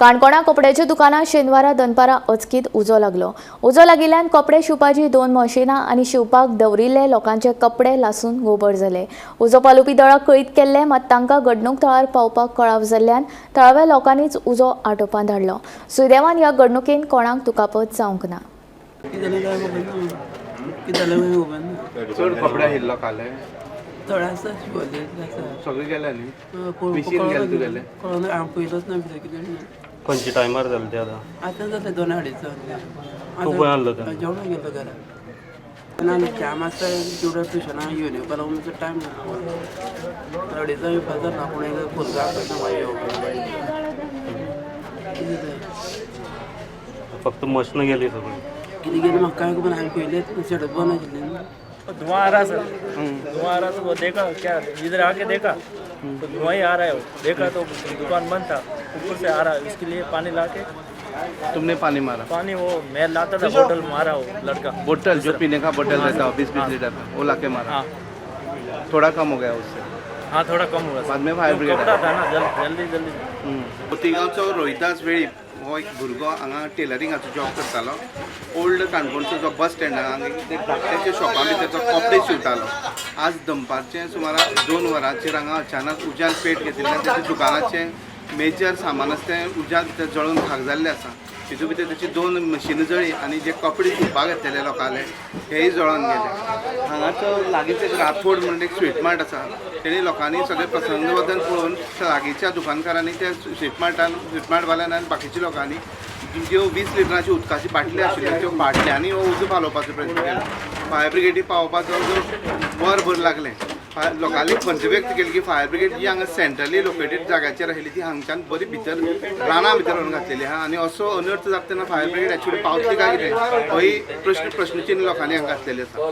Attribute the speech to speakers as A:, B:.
A: काणकोणा कपड्याच्या दुकानात शेनवारा दनपारां अचकीत उजो लागलो. उजो लागिल्ल्यान कपडे शिंवपाची 2 मशिनां आनी शिंवपाक दवरिल्ले लोकांचे कपडे लासून गोबर जाले. उजो पालोवपी दळाक कळीत केल्ले, मात तांकां घडणूक थळार पावपाक कळाव जाल्ल्यान थळाव्या लोकांनीच उजो आटोवपाक धाडलो. सुदैवान ह्या घडणुकेन कोणाक दुखापत जावंक ना.
B: कितें जालें काय खबर ना, कितें जालें काय खबर ना.
C: चड कपडे आशिल्ले लोकाले?
B: थोडे आसा, शिवोले आसा.
C: सगळे गेले न्ही? मिशीन गेलें तुगेलें?
B: कळना, हांव पयलोच ना भितर कितें ना.
D: खंयच्या टायमार जालें तें आतां?
B: आतां जालें 2-2.5
D: तूं खंय आहलो तेन्ना?
B: जेवणाक गेल्लो घरा. ना जाम आसता चिवडा ट्युशनाक येवन येवपा लागून मातसो टायम जाता. 2:30 येवपा जाता, पूण एक भुरगो आपयता मागीर येवपाक. कितें जालें?
D: फक्त मशिनां गेली सगळीं?
B: कितें गेलें म्हाका कांय खबर ना. हांवें पयलेंच, शटर बंद आशिल्लें न्हू.
E: धुआं आ रहा सर, धुआं आ रहा तो वो देखा क्या, इधर आके देखा तो धुआं ही आ रहा है. वो देखा तो दुकान बंद था, ऊपर से आ रहा है. इसके लिए पानी ला के
C: तुमने पानी मारा?
E: पानी वो मैं लाता था, बोतल मारा वो लड़का.
C: बोतल, जो पीने का बोतल रहता है, 20-20 लीटर का, वो लाके मारा?
E: हाँ.
C: थोड़ा कम हो गया उससे?
E: हाँ, थोड़ा कम हुआ सर.
C: बाद में फायर ब्रिगेड?
E: कपड़ा था ना, जल्दी जल्दी.
C: खोतिगांवचो रोहिदास वेळीप हो एक भुरगो हांगा टेलरिंगाचो जॉब करतालो. ओल्ड काणकोणचो जो बस स्टँड आहा, हांगा ते धाकट्याच्या शॉपा भितर तो कपडे शिंवतालो. आज दनपारचे सुमारा 2 वरांचेर हांगा अचानक उज्यान पेट घेतिल्ल्यान तेच्या दुकानाचें मेजर सामान आसा तें उज्यान भितर जळून खाक जाल्लें आसा. तितून भितर तेची 2 मशिनां जळ्ळी आनी जे कपडे शिंवपाक घेतलेले लोकांले हेय जळोन गेले. हांगाचो लागींच एक राठोड म्हणून एक स्वीट मार्ट आसा. तेणी लोकांनी सगळें प्रसंगवदन पळोवन लागींच्या दुकानकारांनी, त्या स्वीट मार्टान, स्वीट मार्टवाल्यान आनी बाकीच्या लोकांनी ज्यो 20 लिटराची उदकाची बाटली आशिल्ल्यो, त्यो बाटल्यांनी हो उजो पालोवपाचो प्रयत्न केलो. फायर ब्रिगेडी पावोवपाक जवळ जवळ वरभर लागलें. लोकांनी खंत व्यक्त केली की फायर ब्रिगेड जी हांगा सेंट्रली लोकेटेड जाग्याचेर आशिल्ली, ती हांगच्यान बरी भितर रानां भितर व्हरून घातलेली आहा आनी असो अनर्थ जाता तेन्ना फायर ब्रिगेड एक्चुअली पावतली काय कितें, होय प्रश्न प्रश्नचिन्ह लोकांनी हांगा घातलेलें आसा.